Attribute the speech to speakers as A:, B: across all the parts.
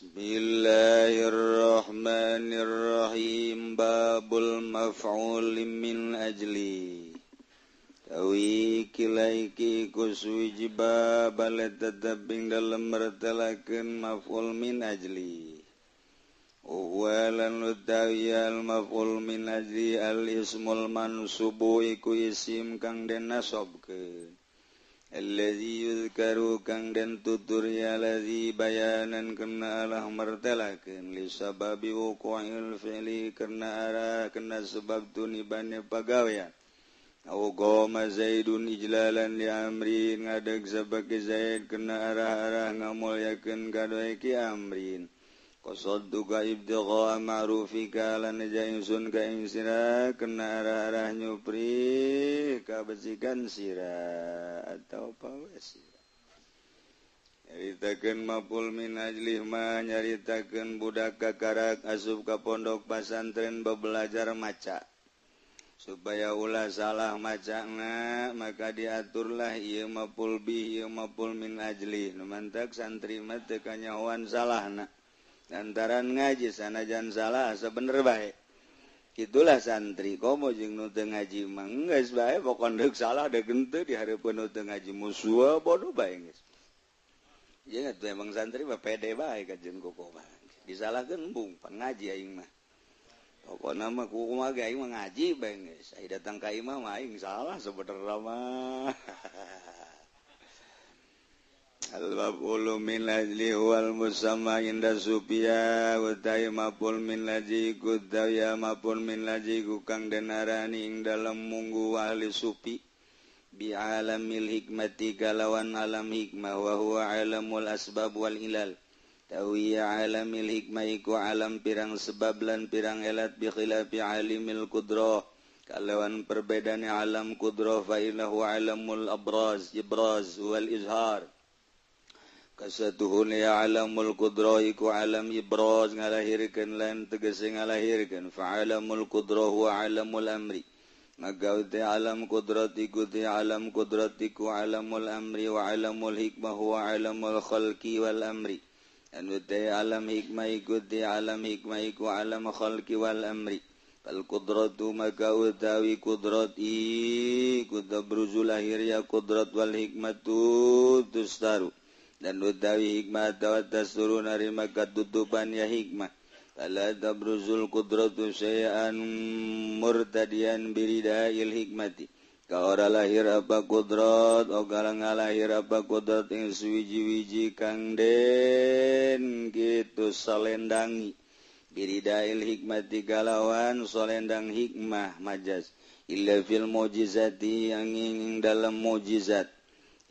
A: Bismillahirrahmanirrahim. Babul maf'ul min ajli. Tawi kilaiki kusuwiji babal tetep ing dalem mertelakeun maf'ul min ajli. Walan utawi al maf'ul min ajli al ismul mansubu iku isim kang den nasabkeun. Allazi yuzkaru kang den tutur ya allazi bayanan kena Allah martelakeun li sababi wuqu'il fi'li karena arah kena sebab tunibane pagawean. Au qama Zaidun ijlalan li amrin ngadeg sabab Zaid kena arah-arah ngamulyakeun kadue ki amrin. Qasadduka ibtigha ma'rufika lan jainsun ka ing sira kena arah-arah nyupri kabecikan sira atau pawe sira. Nyaritakeun maf'ul min ajlih ma nyaritakeun budak kakarak asup ka pondok pasantren belajar maca. Supaya ulah salah macana maka diaturlah ieu maf'ul bih ieu maf'ul min ajlih. Nu mantak santri mah teu kanyahoan salahna. Lantaran ngaji sanajan salah asa bener bae. Itulah santri komo jeung nu teu ngaji mah geus bae pokon deuk salah deuk henteu di hareupeun nu teu ngaji musuh bodoh bae geus. Ieu atuh emang santri mah pede bae ka jeung kokoh mah. Disalahkeun embung pan ngaji aing mah. Pokona mah kumaha ge aing mah ngaji bae geus. Ai datang ka imah mah aing salah sebenerna mah. Al-maf'ulu min ajli wal musamma inda supia utai maf'ul min ajli kudaya maf'ul min ajli kang den arani ing dalem munggu ahli supi bi alamil hikmati kalawan alam hikmah wa huwa alamul asbab wal ilal tawi alamil hikmah iku alam pirang sebab lan pirang elat bi khilafi alimil qudrah kalawan perbedaan alam qudrah fa innahu alamul abraz ibraz wal izhar. Kasatuhun ya alamul qudrah iku alam ibraz ngalahirkeun lan tegese ngalahirkeun fa alamul qudrah wa alamul amri maka uti alam qudrat iku ti alam qudrat iku alamul amri wa alamul hikmah wa alamul khalqi wal amri an uti alam hikmah iku ti alam hikmah iku alam khalqi wal amri fal qudratu maka utawi qudrat iku tabruzu lahir ya qudrat wal hikmatu tustaru dan utawi hikmah tawatas turun narima katutupan ya hikmah fala tabruzul qudratu syai'an murtadian biridail hikmati ka ora lahir apa kudrat o ngalahir apa kudrat ing suwiji-wiji kang den kitu salendangi biridail hikmati kalawan salendang hikmah majaz illa fil mujizati angin dalam mujizat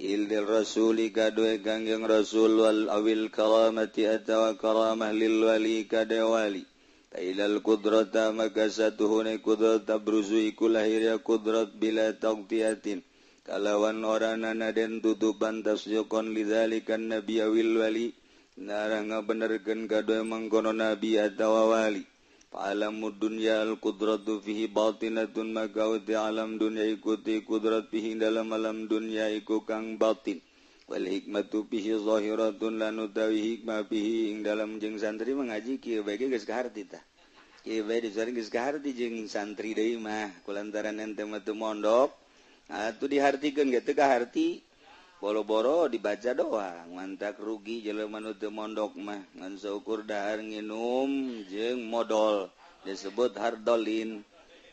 A: Ilil rasuli kadue kangjeng rasul wal awil karamati atawa karamah lil wali kade wali tailal qudrata maka satuhune qudrat tabruzu iku lahir ya qudrat bila taqtiyatin kalawan oranana den tutupan tasyukon lidzalikan nabi awil wali narah ngabenerkeun kadue mangkono nabi atawa wali alamud dunya al qudratu fihi batinatun maka uti alam dunya ikuti kudrat fihi dalam alam dunya iku kang batin wal hikmatu fihi zahiratun lan utawi hikmah fihi ing dalam jeung santri mengaji kieu bae geus kaharti tah kieu bae disari geus kaharti jeung santri deui mah kulantaran ente mah teu mondok atuh dihartikeun ge teu kaharti boro-boro dibaca doang mantak rugi jelema nu teu mondok mah ngan saukur dahar nginum jeung modol disebut hardolin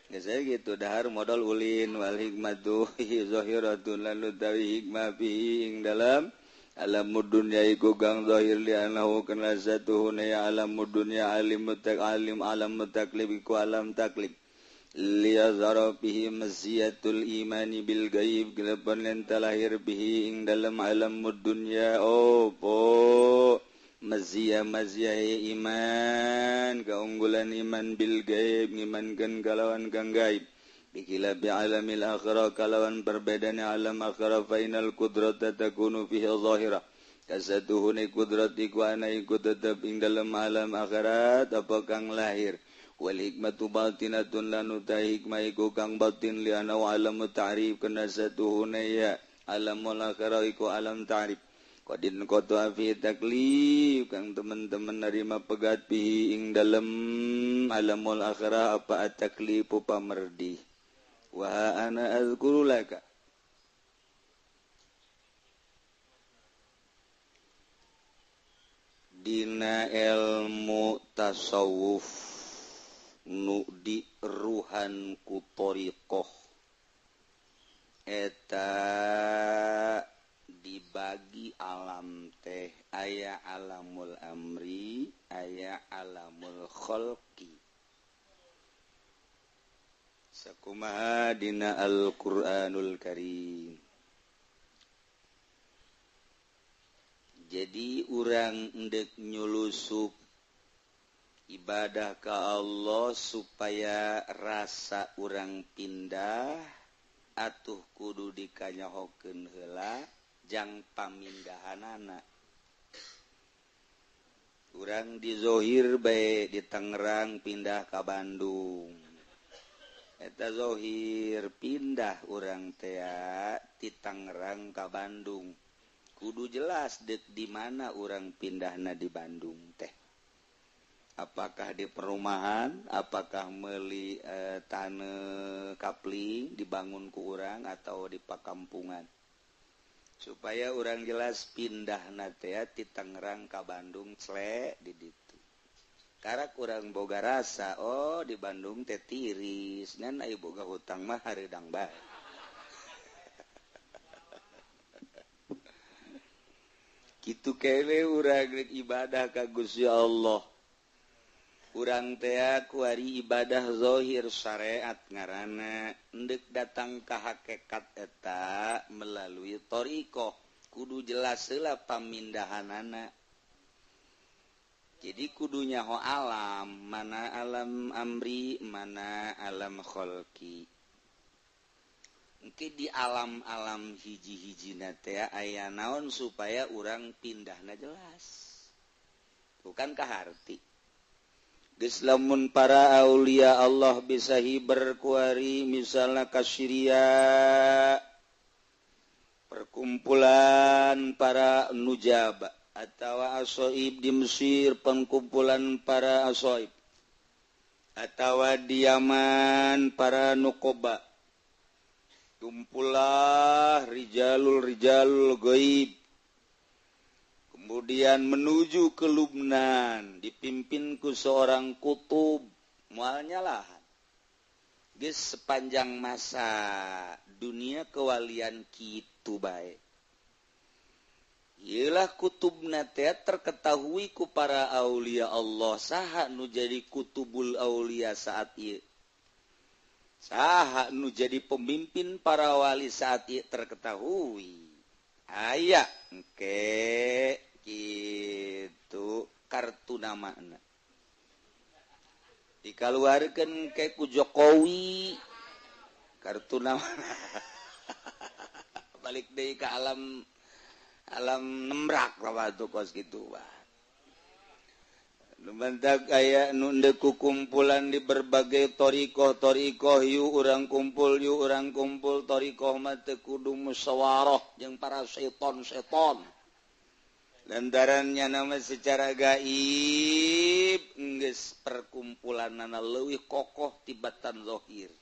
A: geus gitu dahar modol ulin wal hikmatu zahiratun lan utawi hikmah fihi ing dalam alamud dunya iku kang zahir li annahu kana satuhuna ya alamud dunya alim mutak alim alam mutaklib iku alam taklib liyazhara bihi maziyatul imani bil ghaib gelepan lan talahir bihi ing dalam alam dunya opo maziyah maziyah iman keunggulan iman bil ghaib ngimankeun kalawan kang gaib bikila bi alamil akhirah kalawan perbedaan alam akhirah fa inal qudrata takunu fihi zahirah kasatuhune qudrat iku ana iku tetep ing dalam alam akhirat apa kang lahir wal hikmatu batinatun lan utai hikmah iku kang batin li ana alam ta'rif kana satuhune ya alamul akhirah iku alam ta'rif Qadin qata fi taklif kang teman-teman nerima pegat pihi ing dalem alamul akhirah apa at-taklifu pamerdi wa ana azkuru laka dina ilmu tasawuf nu diruhan ku thariqah eta dibagi alam teh aya alamul amri aya alamul khalqi sakumaha dina Al-Qur'anul Karim. Jadi urang endek nyulusup ibadah ka Allah supaya rasa urang pindah atuh kudu dikanyahokeun heula jang pamindahanana. Urang di zohir bae di Tangerang pindah ka Bandung. Eta zohir pindah urang tea ti Tangerang ka Bandung. Kudu jelas dek di mana urang pindahna di Bandung teh. Apakah di perumahan, apakah meuli tanah kapling dibangun ku urang atau di pakampungan. Supaya urang jelas pindahna teh ti Tangerang ka Bandung clek di ditu. Karak urang boga rasa, oh di Bandung teh tiris, ngan aya boga hutang mah hareudang bae. Kitu kene urang rek ibadah ka Gusti Allah. Urang teh kuari ibadah zahir syariat ngaranna endek datang ka hakikat eta melalui thariqah kudu jelas heula pamindahanana. Jadi kudu nyaho alam, mana alam amri, mana alam kholqi. Engke di alam-alam hiji-hijina teh aya naon supaya urang pindahna jelas. Bukan ka harti. Geus lamun para aulia Allah bisa hiber kuari misalna ka Syria perkumpulan para nujaba atawa asoib di Mesir pengkumpulan para asoib atawa di Yaman para nukoba kumpulah rijalul gaib kemudian menuju ke Lubnan dipimpin ku seorang kutub mualnya lahan geus sepanjang masa dunia kewalian kitu bae. Iyalah kutubna teh terketahui ku para aulia Allah saha nu jadi kutubul aulia saat ieu. Saha nu jadi pemimpin para wali saat ieu terketahui. Aya engke kitu kartu namana. Dikaluarkeun ke ku Jokowi kartu namana. Balik deui ka alam alam nemrak lah tuh kos gitu bah. Lumantak aya nu ndek kumpulan di berbagai thariqah yuk urang kumpul thariqah mah teu kudu musyawarah jeung para seton-seton. Lantarannya nama secara gaib geus perkumpulanana leuwih kokoh tibatan zahir.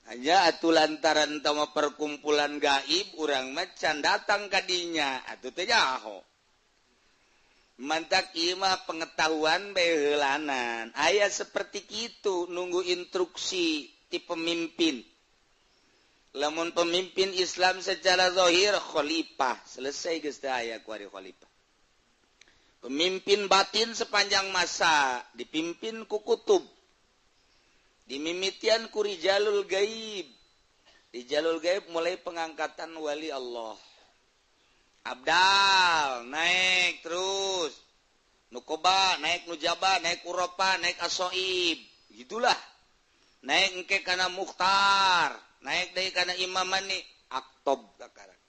A: Hanya atuh lantaran tama perkumpulan gaib urang mah can datang ka dinya atuh teh nyaho. Mantak ieu mah pengetahuan bae heulanan. Aya seperti kitu nunggu instruksi ti pemimpin. Lamun pemimpin Islam secara zahir khalifah, selesai geus teh aya kuari khalifah. Pemimpin batin sepanjang masa dipimpin ku kutub. Dimimitian ku rijalul gaib. Rijalul gaib mulai pengangkatan wali Allah. Abdal naik terus. Nukoba naik nujaba, naik uropa, naik asoib. Gitulah. Naik engke kana mukhtar, naik deui kana imamani aktob kakarak.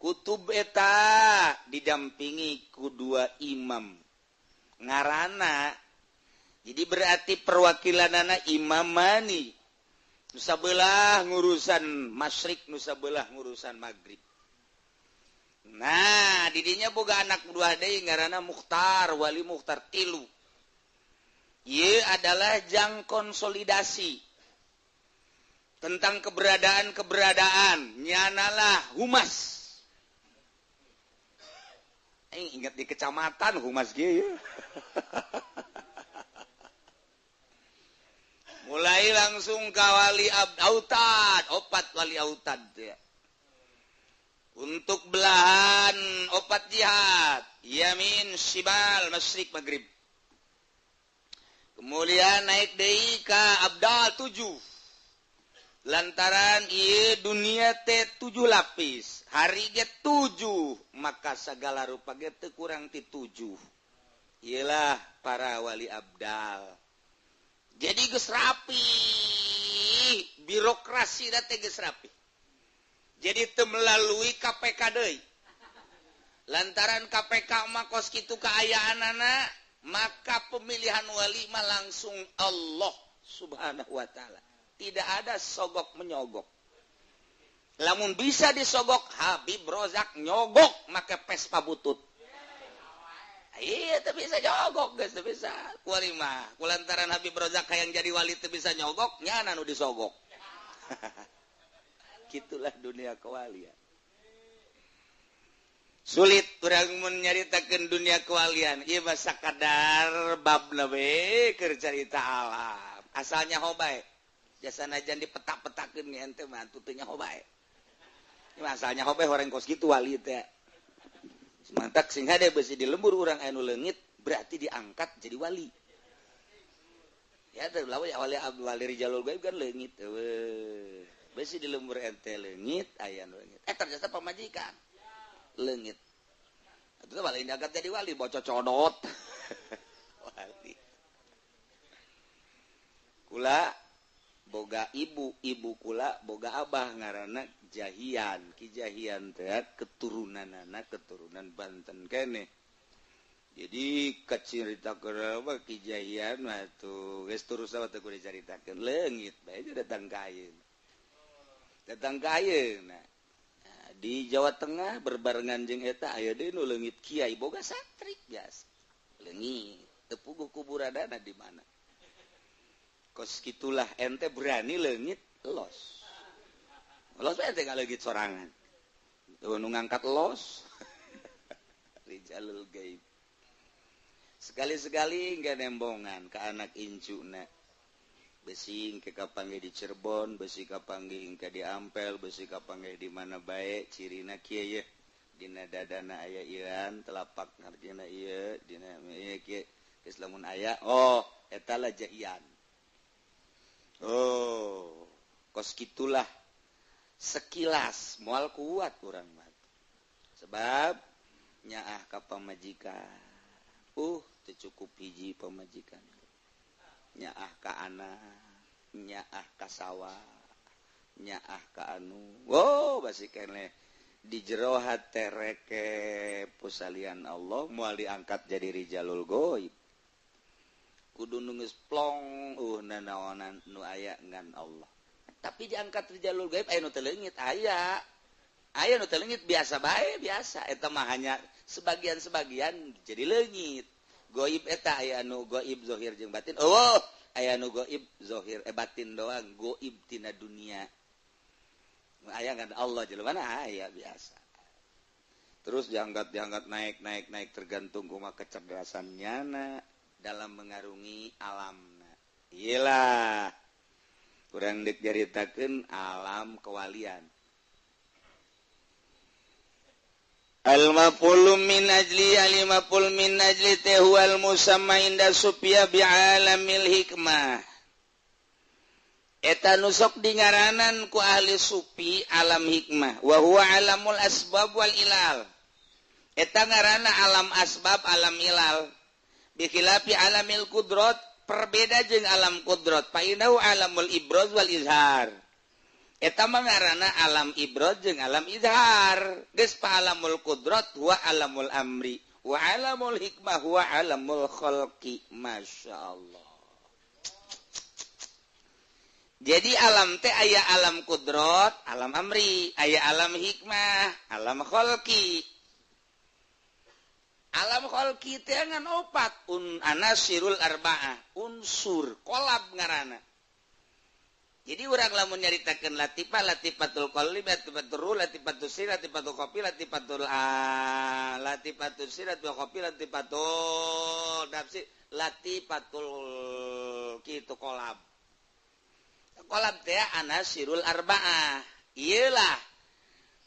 A: Kutub eta didampingi ku dua imam. Ngarana jadi berarti perwakilanana imamani. Nu sabelah ngurusan masyrik, nu sabelah ngurusan maghrib. Nah, didinya boga anak dua deui ngaranna Mukhtar, Wali Mukhtar tilu. Ieu adalah jang konsolidasi tentang keberadaan-keberadaan nyanalah humas. Ingat di kecamatan humas ge ya. Mulai langsung ka wali autad, opat wali autad ya. Untuk belahan opat jihad, yamin, shibal, masyrik, maghrib. Kemudian naik deui ka abdal 7. Lantaran ieu dunia teh 7 lapis, hari ge 7, maka segala rupa ge teu kurang ti 7. Iyalah para wali abdal. Jadi geus rapi, birokrasi teh geus rapi. Jadi teu melalui KPK deui. Lantaran KPK mah kos kitu kaayaanana, maka pemilihan wali mah langsung Allah Subhanahu wa taala. Tidak ada sogok menyogok. Lamun bisa disogok Habib Rozak nyogok make Vespa butut. Iya teu bisa nyogok geus teu bisa. Kuali mah kulantaran Habib Rozak hayang jadi wali teu bisa nyogok, nyana nu disogok. Gitulah dunia kewalian. Sulit urang mun nyaritakeun dunia kewalian. Ieu mah sakadar babna we keur carita alam. Asalnya hobae. Jasana jan dipetak-petakeun ge ente mah atuh teu nyaho bae. Ieu mah asalnya hobae horeng kos kitu wali teh. Mantak sing hade besi di lembur urang anu leungit berarti diangkat jadi wali. Ya teh lawan wali wali rijalul gaib kan leungit eueuh. Besi di lembur ente leungit aya nu leungit. Ternyata pamajikan leungit. Atuh wali diangkat jadi wali bocor codot. Wali. Kula boga ibu, ibu kula boga abah ngaranna Jahian. Ki Jahian teh keturunanana keturunan Banten keneh. Jadi kacerita keur Ki Jahian mah tuh geus terus teh kudu dicaritakeun leungit bae datang ka ayeuna. Datang ka ayeuna. Nah, di Jawa Tengah berbarengan jeung eta aya deui nu leungit kiai boga santri biasa. Leungit teu puguh kuburanana di mana. Kos gitulah ente berani leungit los. Los ente nggak leungit sorangan. Tuh nu ngangkat los. Rijalul gaib. Sekali-sekali enggak nembongan ke anak incuna. Besi ke kapanggih di Cirebon, besi kapanggih ke di Ampel, besi kapanggih di mana bae cirina kieu ye. Dina dadana aya ieuan, telapak ngarjina ieu, dina ieu kieu. Geus lamun aya, oh eta lah jahian. Oh, kos gitulah sekilas moal kuat urang mah. Sebab nyaah ka pamajikan. Teu cukup hiji pamajikan. Nyaah ka anak, nyaah ka sawah, nyaah ka anu. Wow, basi keneh di jero hate reke pusalian Allah moal diangkat jadi rijalul gaib. Kudu nu geus plong nanaonan nu aya ngan Allah. Tapi diangkat rijalul gaib aya nu teu leungit aya. Aya nu teu leungit biasa bae biasa eta mah hanya sebagian-sebagian jadi leungit. Goib eta aya nu goib zahir jeung batin. Oh, aya nu goib zahir batin doang, goib tina dunia. Nu aya ngan Allah jelema mana aya biasa. Terus diangkat naik naik naik tergantung kumaha kecerdasan nyana dalam mengarungi alam. Iyalah kurang dek caritakeun alam kewalian. Al-maf'ul min ajli al-maf'ul min ajli huwal musamma inda sufiya bi'alamil hikmah. Eta nu sok dingaranan ku ahli sufi alam hikmah wa huwa alamul asbab wal ilal. Eta ngaranna alam asbab alam ilal. Bikhilafi alamil kudrot, perbeda jeung alam kudrot fa innahu alamul ibraz wal izhar. Eta mah ngaranna alam ibraz jeung alam izhar. Geus pa alamul kudrot huwa alamul amri wa alamul hikmah huwa alamul khalqi. Masyaallah. Jadi alam teh aya alam kudrot, alam amri, aya alam hikmah, alam khalqi. Alam kholqi teh ngan opat un anasirul arba'ah, unsur kolab ngaranna. Jadi urang lamun nyaritakeun latifah, latifatul qalbi, latifatul ruh, latifatul sir, latifatul qafi, latifatul latifatul sir, latifatul qafi, latifatul nafsi, latifatul kitu kolab. Kolab teh anasirul arba'ah. Ieu lah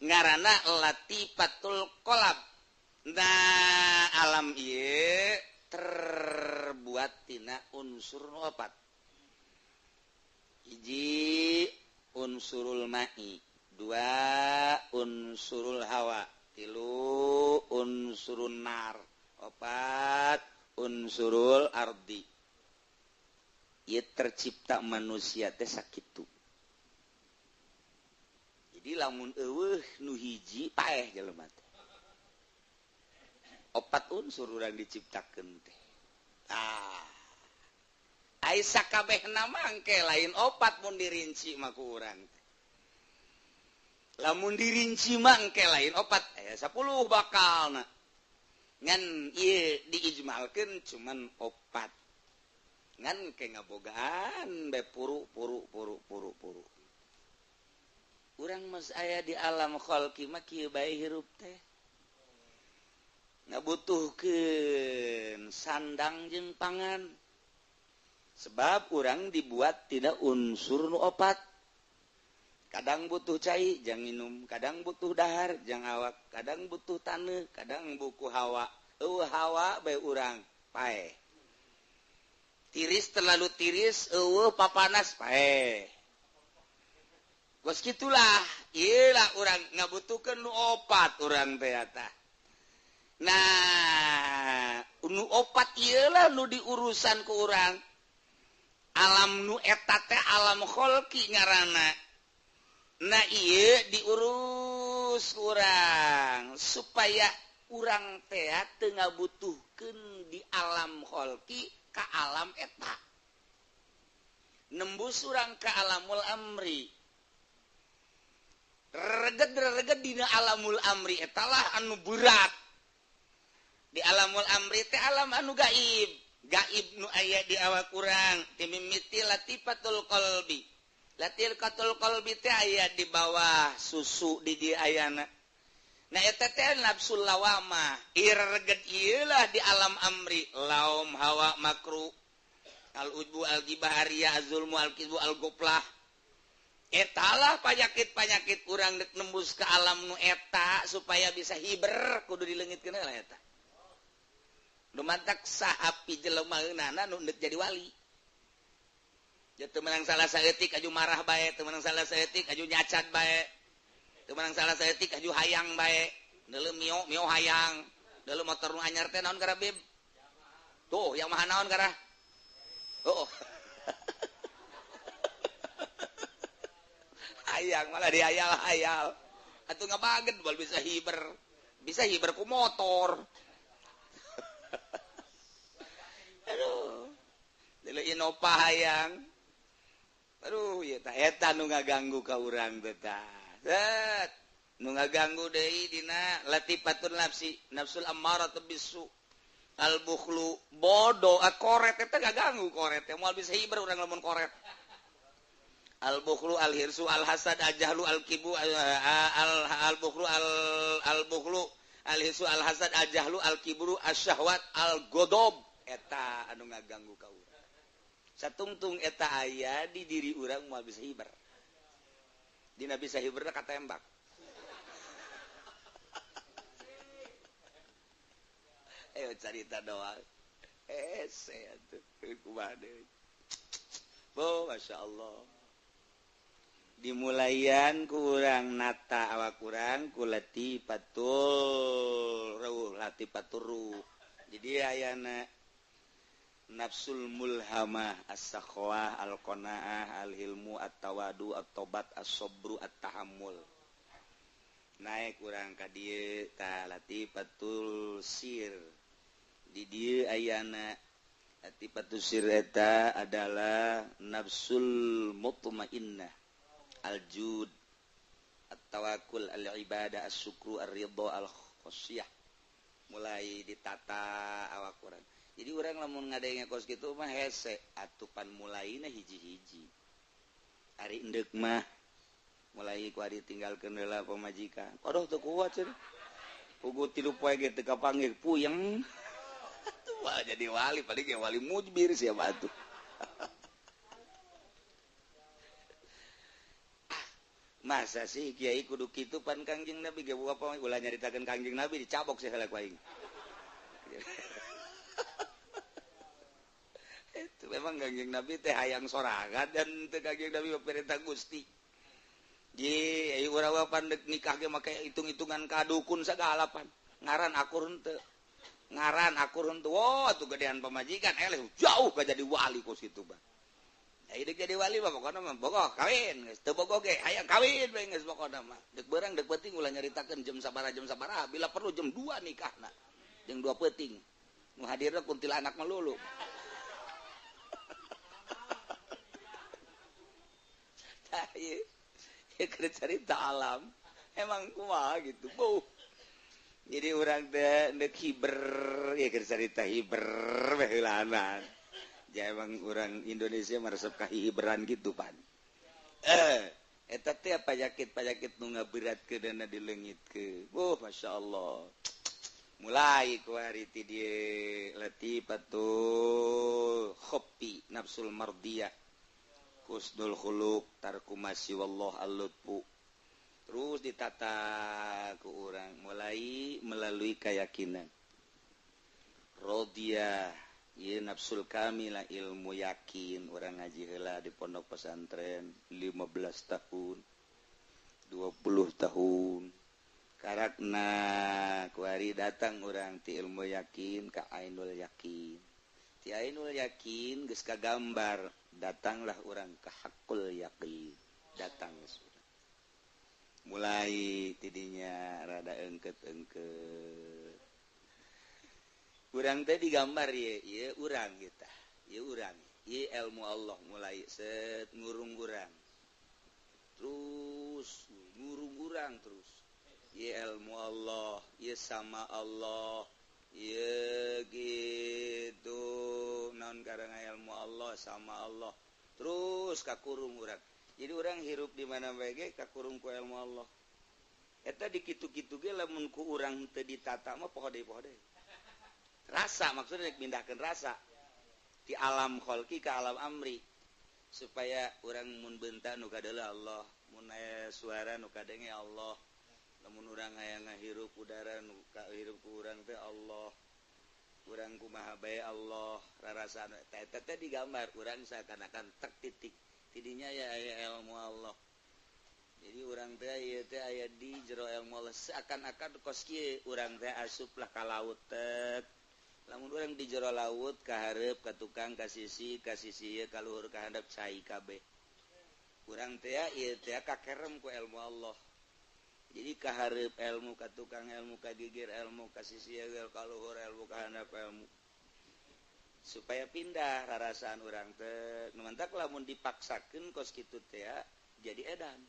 A: ngaranna latifatul kolab. Nah, alam ieu terbuat tina unsur nu opat. Hiji unsurul ma'i, dua unsurul hawa, tilu unsurun nar, opat unsurul ardi. Ieu tercipta manusia teh sakitu. Jadi lamun eueuh nu hiji paeh jelema teh. Opat unsur urang diciptakeun teh. Tah. Ai sakabehna mangke lain opat mun dirinci mah ku urang teh. Lamun dirinci mangke lain opat aya 10 bakalna. Ngan ieu diijmalkeun cuman opat. Ngan ke ngabogaan be puru puru puru puru puru. Urang mas aya di alam kholqi mah kieu bae hirup teh. Ngabutuhkeun sandang jeung pangan. Sebab urang dibuat tidak unsur nu opat. Kadang butuh cai jang minum, kadang butuh dahar jang awak, kadang butuh taneuh, kadang buku hawa. Eueuh hawa bae urang paeh. Tiris terlalu tiris, eueuh papanas paeh. Geus kitulah, ieu lah urang ngabutuhkeun nu opat urang teh eta. Nah, nu opat ieu lah nu diurusan ku urang. Alam nu eta teh alam kholqi ngaranna. Nah ieu diurus urang supaya urang teh teu ngabutuhkeun di alam kholqi ka alam eta. Nembus urang ka alamul amri. Reget-reget dina alamul amri eta lah anu berat. Di alamul amri teh alam anu gaib. Gaib nu aya di awak urang timimiti latifatul qalbi. Latifatul qalbi teh aya di bawah susu di dieu ayana. Nah eta teh nafsul lawamah. Ireget ieu lah di alam amri, laum hawa makru, al ujbu al ghibah ariya azulmu al kizbu al goplah. Eta lah panyakit-panyakit urang dek nembus ke alam nu eta supaya bisa hiber kudu dileungitkeun lah eta. Nu mantak sahapi jelema eunana nu deuk jadi wali. Ja teu meunang salah saeutik aju marah bae, teu meunang salah saeutik aju nyacat bae. Teu meunang salah saeutik aju hayang bae. Deuleu mio mio hayang. Deuleu motor nu anyar teh naon gara bib? Tuh, yang maha naon gara? Oh. Hayang malah dihayal-hayal. Atuh ngabaget bal bisa hiber. Bisa hiber ku motor. Aduh, deuleu Innova hayang. Aduh, ieu tah eta nu ngaganggu ka urang teh tah. Set, nu ngaganggu deui dina latifatun nafsi, nafsul ammarah bisu. Al bukhlu, bodoh, koret eta ngaganggu koret teh moal bisa hiber urang lamun koret. Al bukhlu, al hirsu, al hasad, al jahlu, al kibu, al bukhlu, al bukhlu, al hirsu, al hasad, al jahlu, al kibru, as syahwat, al godob. Eta anu ngaganggu ka urang. Satungtung eta aya di diri urang moal bisa hiber. Dina bisa hiberna katembak. Ayo carita doang. Hese atuh kumaha deui. Bo masyaallah. Dimulayan ku urang nata awak urang ku latifatul ruh, latifatul ruh. Jadi ayana nafsul mulhamah, as-sakhawah, al-qanaah, al-hilmu, at-tawadu, at-tobat, as-sabru, at-tahammul. Naik urang ka dieu ta latifatul sir. Di dieu ayana latifatul sir eta adalah nafsul mutmainnah, al-jud, at-tawakkul, al-ibadah, as-syukru, ar-ridha, al-khasyah. Mulai ditata awak urang. Jadi urang lamun ngadenge kos kitu mah hese atupan mulaina hiji-hiji. Ari endek mah mulai ku ari tinggalkeun heula pamajikan. Aduh teu kuat cenah. Pugu 3 poe ge teu kapanggih puyeng. Atuh jadi wali paling ge wali mujbir siapa atuh. Masa sih kiai kudu kitu pan Kangjeng Nabi ge buka apa ulah nyaritakeun Kangjeng Nabi dicabok sih heula ku aing. Itu memang Kangjeng Nabi teh hayang sorangan dan teu Kangjeng Nabi perintah Gusti. Ji ai urang pan deuk nikah ge make hitung-hitungan ka dukun sagala pan. Ngaran akur henteu. Ngaran akur henteu. Wah atuh gedean pamajikan eleh jauh ka jadi wali kos kitu bah. Hidup jadi wali mah pokona mah bogoh kawin geus teu bogoh ge hayang kawin we geus pokona mah deuk beurang deuk peuting ulah nyaritakeun jam sabaraha bila perlu jam 2 nikahna jeung 2 peuting nu hadirna kuntilanak melulu. Tah ieu keur carita alam emang kumaha gitu buh. Jadi urang teh deuk hiber ieu keur carita hiber we heulaanan. Ja emang orang Indonesia meresep kahiberan gitu pan. Eta teh panyakit-panyakit nu ngaberatkeun dileungitkeun. Oh, Masya Allah. Mulai kuari ti dieu latifatul khofi nafsul mardiyah. Husnul khuluq tarku masi wallah al-lutfu. Terus ditata ku urang mulai melalui keyakinan. Rodiyah ieu nafsul kamilah ilmu yakin urang ngaji heula di pondok pesantren 15 tahun 20 tahun karakna kuari datang urang ti ilmu yakin ka ainul yakin ti ainul yakin geus kagambar datanglah urang ka hakul yakin datang geus mulai tidinya rada engket-engket urang teh digambar ye, ye urang kita, ye urang, ye ilmu Allah mulai set ngurung urang, terus ngurung urang terus, ye ilmu Allah, ye sama Allah, ye gitu, non karena ilmu Allah sama Allah, terus kakurung urang. Jadi urang hirup di mana bae ge kakurung ku ilmu Allah. Eta dikitu-kitu ge lamun ku urang teu ditata mah poho deui poho deui. Rasa maksudnya pindahkan rasa di alam kholqi ke alam amri supaya orang mun bentak nu kadeula Allah mun aya suara nu kadenge Allah lamun urang aya ngahirup udara nu kahirup ku urang teh Allah urang kumaha bae Allah rarasaan eta teh digambar urang seakan-akan tek titik tidinya ya aya ilmu Allah. Jadi urang teh ieu teh aya di jero ilmu Allah seakan-akan kos kieu urang teh asuplah ka laut tek. Lamun urang di jero laut ka hareup ka tukang ka sisi ieu ka luhur ka handap cai kabeh. Urang teh ieu teh kakerem ku ilmu Allah. Jadi ka hareup ilmu ka tukang ilmu ka gigir ilmu ka sisi ieu ka luhur ilmu ka handap ilmu. Supaya pindah rarasaan urang teh. Nu mantak lamun dipaksakeun kos kitu teh jadi edan.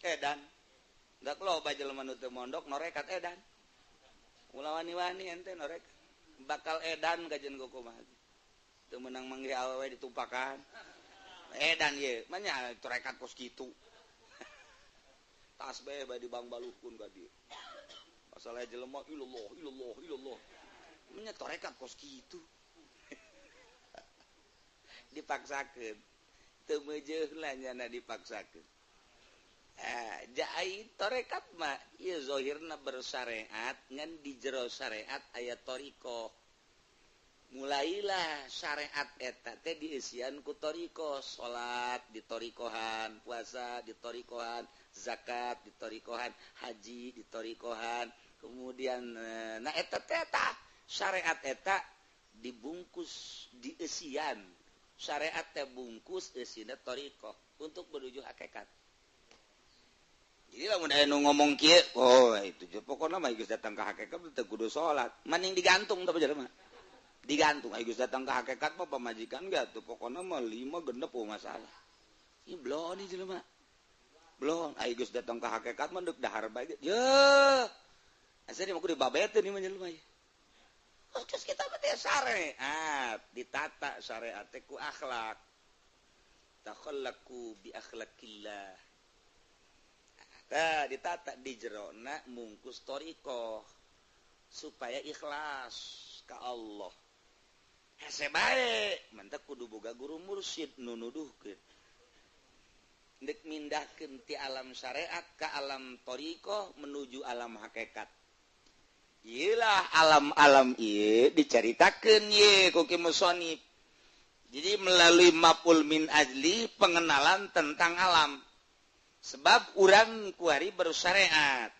A: Edan. Dak loba jelema nu teu mondok norekat edan. Ulah wani-wani ente norek bakal edan kajian kumaha teu meunang manggih awewe ditumpakan edan ieu mah nya torekat kos kitu tasbih bae dibangbaluhkeun ka dieu masalah jelema ilallah ilallah ilallah mah nya torekat kos kitu dipaksakeun teu meujeuh lah nyana dipaksakeun. Jai torekat mah ieu zahirna bersyariat ngan di jero syariat aya thariqah. Mulailah syariat eta teh dieusian ku thariqah, salat ditorikohan, puasa ditorikohan, zakat ditorikohan, haji ditorikohan, kemudian nah eta teh syariat eta dibungkus dieusian. Syariat teh bungkus eusina thariqah untuk menuju hakikat. Jadi lamun aya nu ngomong kieu, oh itu je pokona mah geus datang ka hakikat teu kudu salat. Maning digantung teh jelema. Digantung aya geus datang ka hakikat mah pamajikan ge atuh pokona mah 5 genep oh masalah. Ieu belon ieu jelema. Belon aya geus datang ka hakikat mah deuk dahar bae. Yeuh. Asa dia mah kudu dibabeteun ieu mah jelema ieu. Terus kita mah teh syariat, ditata syariat teh ku akhlak. Takhallaqu bi akhlaqillah. Tah ditata di jerona mungkus thariqah supaya ikhlas ka Allah. Hese bae, mantak kudu boga guru mursyid nu nuduhkeun. Ndek mindahkeun ti alam syariat ka alam thariqah menuju alam hakikat. Iyalah alam-alam ieu dicaritakeun ye ku Ki Musonif. Jadi melalui maf'ul min ajli pengenalan tentang alam. Sebab urang kuari bersyariat.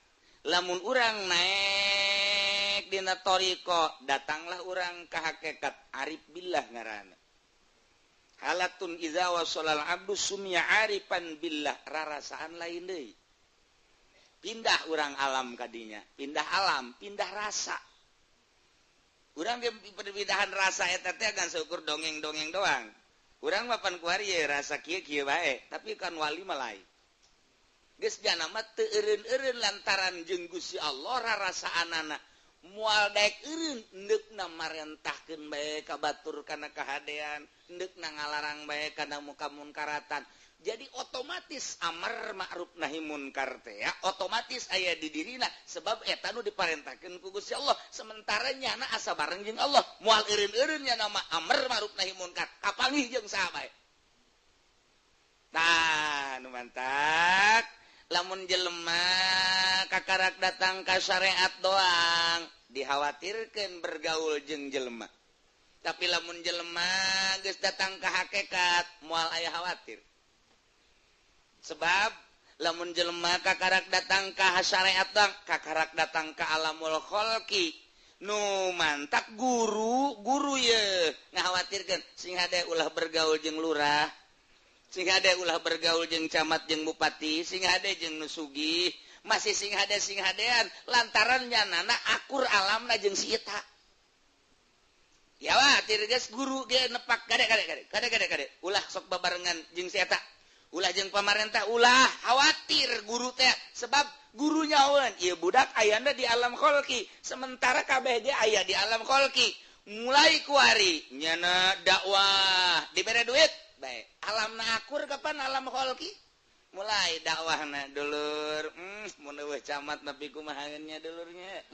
A: Lamun urang naik dina thariqah, datanglah urang ka hakikat arif billah ngaranna. Halatun iza wasalal abdu sumya arifan billah, rarasaan lain deui. Pindah urang alam kadinya, pindah alam, pindah rasa. Urang perpindahan rasa eta teh kan seukur dongeng-dongeng doang. Urang mah pan kuari ye rasa kieu-kieu bae, tapi kan wali mah lain. Geus jana mah teu eureun-eureun lantaran jeung Gusti Allah rarasaanana. Moal daek eureun endeukna marentahkeun bae ka batur kana kahadean, endeukna ngalarang bae kana muka munkaratan. Jadi otomatis amar ma'ruf nahi munkar teh ya, otomatis aya di dirina sebab eta nu diparentahkeun ku Gusti Allah. Sementara nyana asa bareng jeung Allah, moal eureun-eureun nya nama amar ma'ruf nahi munkar, kapanggih jeung saha bae. Tah nu mantak lamun jelema kakarak datang ka syariat doang dikhawatirkeun bergaul jeung jelema. Tapi lamun jelema geus datang ka hakikat moal aya khawatir. Sebab lamun jelema kakarak datang ka syariat doang, kakarak datang ka alamul kholqi, nu mantak guru ye ngakhawatirkeun sing hade ulah bergaul jeung lurah, sing hade ulah bergaul jeung camat jeung bupati, sing hade jeung nu sugih, masih sing hade sing hadean lantaran nyanana akur alamna jeung si eta. Ya wah, geus guru ge nepak kade kade kade kade kade kade ulah sok babarengan jeung si eta. Ulah jeung pamarentah, ulah khawatir guru teh sebab gurunya awan ieu budak ayana di alam kholqi, sementara kabeh ge aya di alam kholqi. Mulai kuari nyana dakwah dibere duit bae, alamna akur kapan alam kholqi mulai dakwahna dulur, mun eueuh camat nepi kumaha nya dulurnya,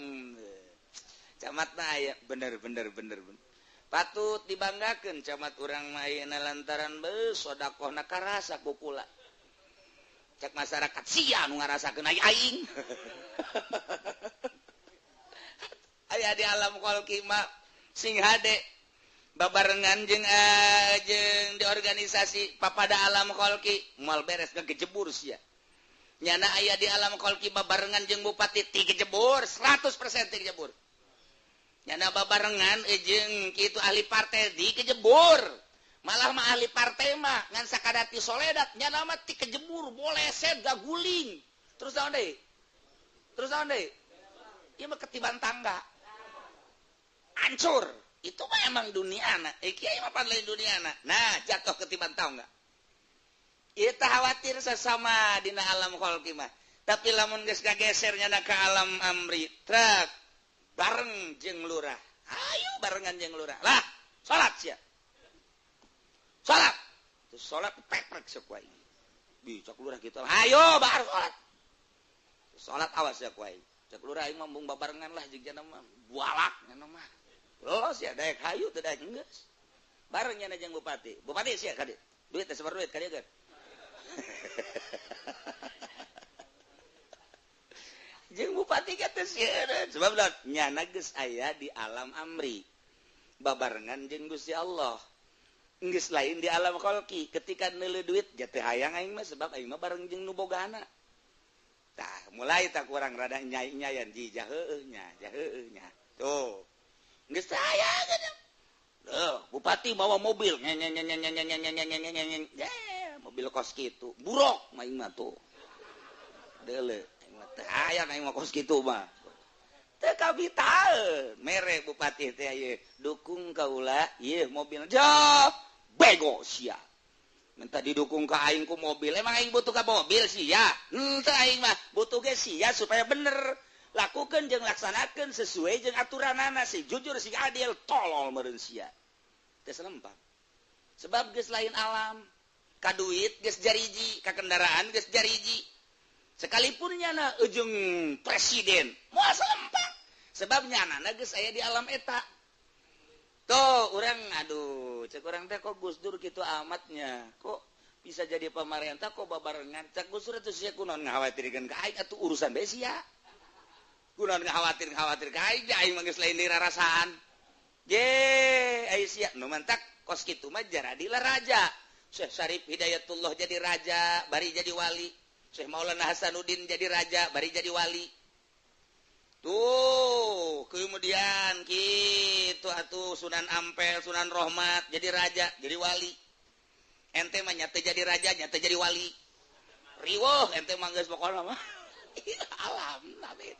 A: camatna aya bener bener bener bener. Patut dibanggakeun camat urang mah ayeuna lantaran beuh sodakohna karasa ku kula. Cek masyarakat sia nu ngarasakeun ai aing. Aya di alam kholqi mah sing hade babarengan jeung jeung di organisasi papada alam kholqi moal beres gejebur sia. Nyana aya di alam kholqi babarengan jeung bupati ti gejebur 100% ti gejebur. Nyana babarengan jeung kitu ahli partai di kejebur. Malah mah ahli partai mah ngan sakadati soledat nyana mah ti kejebur boleset gaguling. Terus naon deui? Terus naon deui? Ieu mah ketiban tangga. Hancur. Itu mah emang duniana. Kiai mah pan lain duniana. Nah, jatuh ketiban tangga. Ieu teh khawatir sesama dina alam kholqi mah. Tapi lamun geus kageser nyana ka alam amri, truk bareng jeung lurah. Ayo barengan jeung lurah. Lah, salat sia. Salat. Terus salat peprek sok wae. Bi cak lurah kitu. Ayo bar salat. Salat awas ya ku aing. Cak lurah aing mah mung babarengan lah jeung jana mah bualak nya mah. Los ya daek hayu teu daek geus. Bareng nya jeung bupati. Bupati sia ka dieu. Duit teh sabar duit ka dieu geus. Jeung bupati kata sieun sebab nyana geus aya di alam amri babarengan jeung Gusti Allah geus lain di alam kholqi. Ketika neuleuh duit jatuh hayang aing mah sebab aing mah bareng jeung nu bogana. Tah mulai tak kurang rada nyai-nyayan ji jaheueuh nya jaheueuh nya tuh geus hayang Loh, bupati bawa mobil mobil kos kitu buruk mah aing mah tuh deuleu hayang aing mah kos kitu mah teu kabitaeun mere bupati teh ieu dukung kaula ieu mobil jauh bego sia minta didukung ka aing ku mobil emang aing butuh ka mobil sia henteu aing mah butuh ge sia supaya bener. Lakukan jeung laksanakan sesuai jeung aturanana, sing jujur, sing adil, tolol meureun sia. Teu selempang. Sebab geus lain alam. Ka duit geus jariji, ka kendaraan geus jariji. Sekalipun nyana ujung presiden, moal selempang. Sebab nyana geus aya di alam eta. Tuh, orang aduh, cek orang teh kok Gus Dur gitu amatnya. Kok bisa jadi pemerintah kok babarengan? Cek Gus Dur itu sia kunaon ngakhawatirkeun ka aing, atuh urusan bae sia. Kunaon ngakhawatir ka aing, aing mah geus lain dirarasaan. Ye, ai sia nu mantak kos kitu mah jaradilah raja. Syekh Syarif Hidayatullah jadi raja, bari jadi wali. Syekh Maulana Hasanuddin jadi raja, bari jadi wali. Tuh, kemudian gitu atuh Sunan Ampel, Sunan Rohmat jadi raja, jadi wali. Ente mah nyata jadi raja, nyata jadi wali. Riweuh ente mah geus pokona mah. Alam tapi.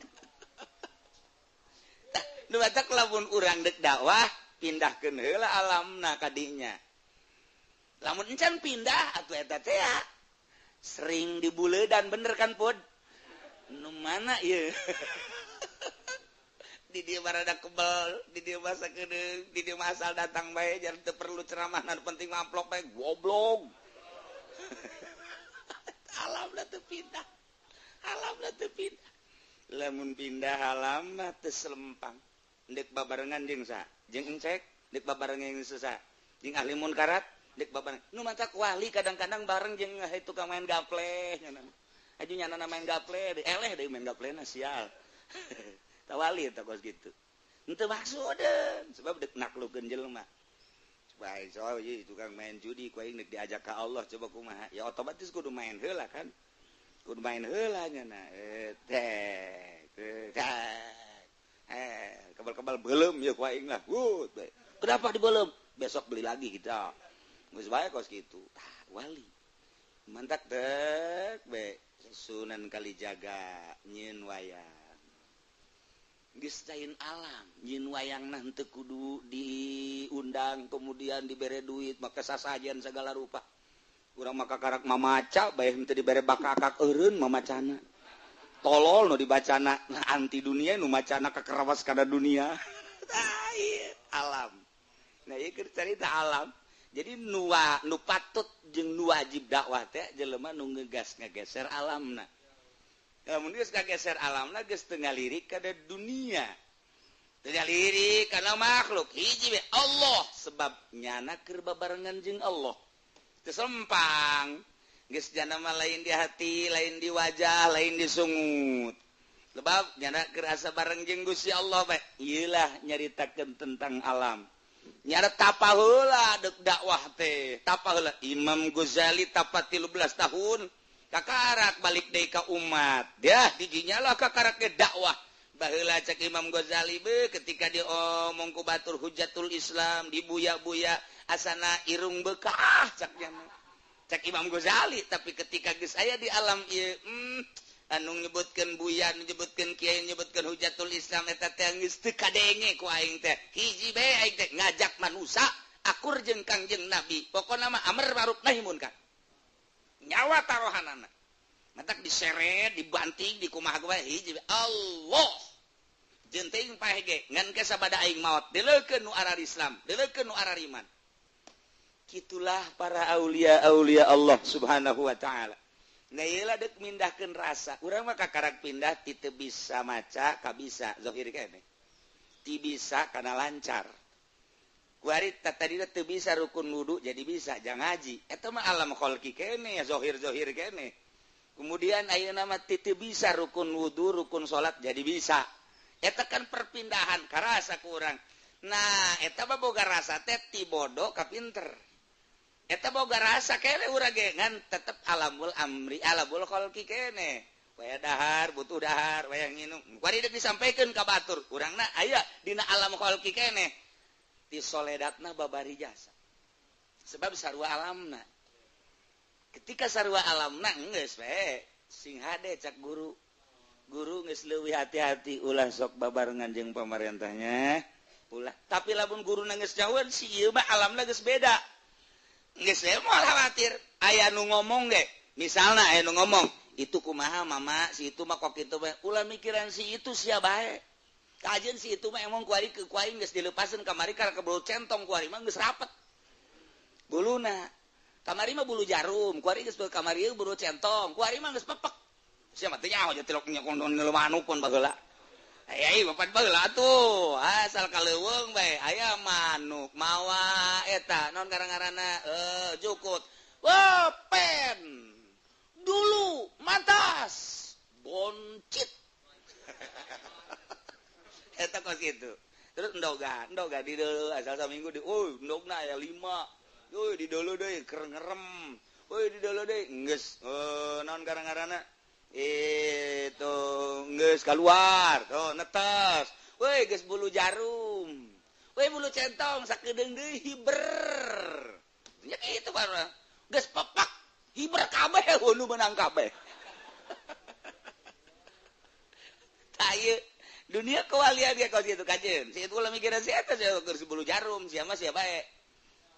A: Nu batak lamun urang deuk dakwah, pindahkeun heula alamna ka dinya. Lamun encan pindah atuh eta teh sering dibuledan, bener kan Pud? Nu mana ieu? Di dia barada kebel, di dia masa kedeung, di dia asal datang bae, jar teu perlu ceramah, nu penting amplop bae, goblok. Alamna teu pindah. Alamna teu pindah. Lamun pindah alam mah teu selempang. Ndek babarengan jeung sa, jeung encek, ndek babarengan jeung sesa, jeung ahli munkarat, ndek babarengan. Nu matak wali kadang-kadang bareng jeung tukang main gaple nya. Aju nyana main gaple, eleh deui main gaplena sial. Tawali eta kos gitu. Henteu maksudeun sebab deuk naklukeun jelema. Bae so ieu tukang main judi ku aing deuk diajak ka Allah coba kumaha. Ya otomatis kudu main heula kan. Kudu main heula nya na. Teh teh. Kebal-kebal belum ya ku aing lah. Gut bae. Kenapa dibelum? Besok beli lagi kita. Geus bae kos kitu. Tah wali. Mantak dek bae Sunan Kalijaga nyieun wayang. Geus lain alam, nyieun wayangna henteu kudu diundang kemudian dibere duit maka sasajen segala rupa. Urang maka karak mamaca bae henteu dibere bakakak eureun mamacana. Tolol nu dibacana, nah, anti dunia nu macana kakerawas kana dunia. Tah ieu alam. Nah ieu keur carita alam. Jadi nu patut jeung nu wajib dakwah teh jelema nu ngegas ngageser alamna. Lamun geus kageser alamna geus teu ngalirik kana dunia. Teu ngalirik kana makhluk. Hiji we Allah sebab nyana keur babarengan jeung Allah. Teu sempang. Geus jana mah lain di hati, lain di wajah, lain di sungut. Sebab nyana keur asa bareng jeung Gusti Allah bae. Ieu lah nyaritakeun tentang alam. Nyana tapa heula deuk dakwah teh. Tapa heula Imam Ghazali tapa 13 tahun. Kakarak balik deui ka umat. Dah didinya lah kakarak ge dakwah. Baheula cek Imam Ghazali be ketika diomong ku batur Hujatul Islam dibuya-buya asana irung bekah cek nya. Cek Imam Ghazali tapi ketika geus aya di alam ieu anu nyebutkeun buya, nyebutkeun kiai, nyebutkeun Hujatul Islam eta teh geus teu kadenge ku aing teh. Hiji bae aing teh ngajak manusa akur jeung Kangjeng Nabi. Pokona mah amar ma'ruf nahi munkar. Nyawa taruhanana matak diseret dibanting dikumaha bae hiji Allah jeung paeh ge ngan ke sabada aing maot dileukeun nu arar Islam dileukeun nu arar iman. Kitulah para aulia aulia Allah Subhanahu wa taala. Nah ieu lah deuk mindahkeun rasa urang mah kakarak pindah ti teu bisa maca ka bisa zahir keneh ti bisa kana lancar. Kuari tadi teu bisa rukun wudu jadi bisa jangan ngaji eta mah alam kholqi kene zahir-zahir kene. Kemudian ayeuna mah teu bisa rukun wudu rukun salat jadi bisa eta kan perpindahan karasa ku urang. Nah eta mah boga rasa teh ti bodoh ka pinter eta boga rasa kene urang ge ngan tetep alamul amri alamul kholqi kene waya dahar butuh dahar waya nginum kuari deuk disampaikan ka batur urangna aya dina alam kholqi kene di soledatna babari jasa sebab sarua alamna. Ketika sarua alamna geus we sing hade cak guru guru geus leuwih hati-hati ulah sok babarengan jeung pamarentahnya ulah. Tapi lamun guruna geus jauhan si ieu mah alamna geus beda geus we moal khawatir aya nu ngomong ge misalna aya nu ngomong Itu kumaha mama si itu mah kok kitu bae. Ulah mikiran si itu sia bae. Kajian si itu mah emang kuari ke kuaing geus dilepaseun kamari karena kebulu centong kuari mah geus rapet. Buluna kamari mah bulu jarum, kuari geus kamari bulu centong, kuari mah geus pepek. Sia mah teu nyaho tilok nya kondon manuk pun baheula. Aya bapak baheula atuh, asal kaleuweung bae aya manuk mawa eta naon ngaran-ngaranna jukut. Wah, pen. Dulu mantas boncit. Eta kos kitu. Terus endoga di deuleu asal saminggu di euy endogna aya 5. Euy di deuleu deui keur ngerem. Euy di deuleu deui geus naon ngaran-ngaranna? Itu geus keluar, tuh netes. Euy geus bulu jarum. Euy bulu centong sakedeung deui hiber. Nya kitu baru. Geus pepak hiber kabeh nu menang kabeh. Tah ieu dunia kewalian ge kos kitu kajeun. Si itu ulah mikiran si eta sia keur bulu jarum sia mah sia bae.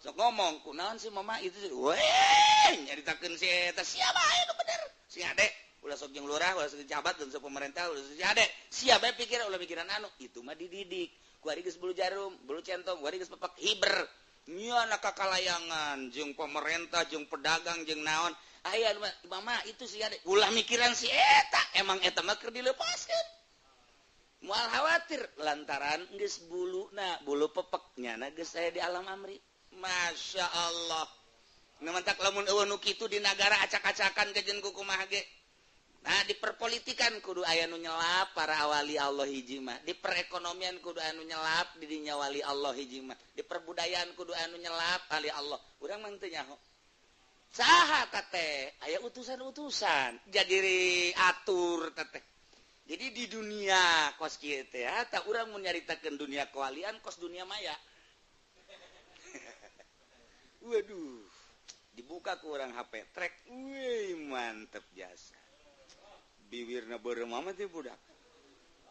A: Sok ngomong kunaon si mama itu weh nyaritakeun si eta sia bae nu bener. Si ade ulah sok jeung lurah, ulah sok jabat dan sok pemerintah, ulah sok si ade. Sia bae pikir ulah mikiran anu itu mah dididik. Kuari geus bulu jarum, bulu centong, kuari geus pepak hiber. Nya anak kakalayangan jeung pemerintah, jeung pedagang, jeung naon. Aya mama itu si ade ulah mikiran si eta, emang eta mah keur dilepaskeun. Moal khawatir lantaran geus buluna, bulu pepek nyana geus aya di alam amri. Masya Allah. Nu mantak lamun eueuh nu kitu di nagara acak-acakan ke jeung kumaha ge. Nah, di perpolitikan kudu aya nu nyelap para awali Allah hiji mah. Di perekonomian kudu aya nu nyelap di dinya wali Allah hiji mah. Di perbudayaan kudu aya nu nyelap ahli Allah. Urang mah teu nyaho. Saha teh aya utusan-utusan jadi atur teh. Jadi di dunia kos kieu teh tah urang mun nyaritakeun dunia kewalian kos dunia maya. Waduh, dibuka ku urang HP trek, wih mantep jasa. Biwirna beureum amat teh budak.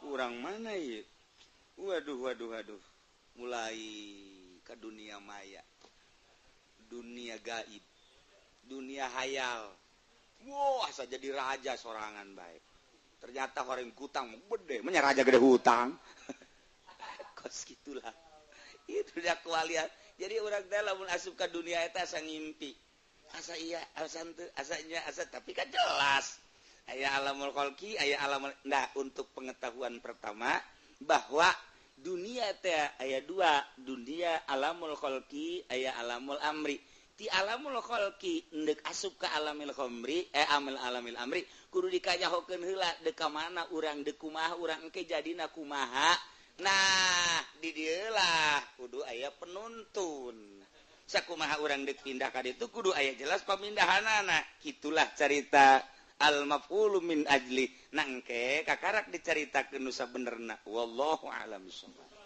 A: Urang mana ieu? Waduh waduh waduh. Mulai ke dunia maya. Dunia gaib. Dunia hayal. Wah, asa jadi raja sorangan bae. Ternyata orang hutang gede, menya raja gede hutang. Kos gitulah. Itu dah kewalian. Jadi urang teh lamun asup ka dunia eta asa ngimpi. Asa iya, asa henteu, asa nya, asa tapi kan jelas. Aya alamul khalqi, aya alamul. Nah, untuk pengetahuan pertama bahwa dunia teh aya dua, dunia alamul khalqi, aya alamul amri. Ti alamul khalqi endek asup ka alamil khamri, amil alamil amri, kudu dikanyahokeun heula deuk ka mana urang deuk kumaha urang engke jadina kumaha. Nah, di dieu lah kudu aya penuntun. Sakumaha urang deuk pindah ka ditu kudu aya jelas pamindahanana. Kitulah carita al-maf'ulu min ajli. Nangke kakarak dicaritakeun nu sabenerna. Wallahu a'lam bissawab.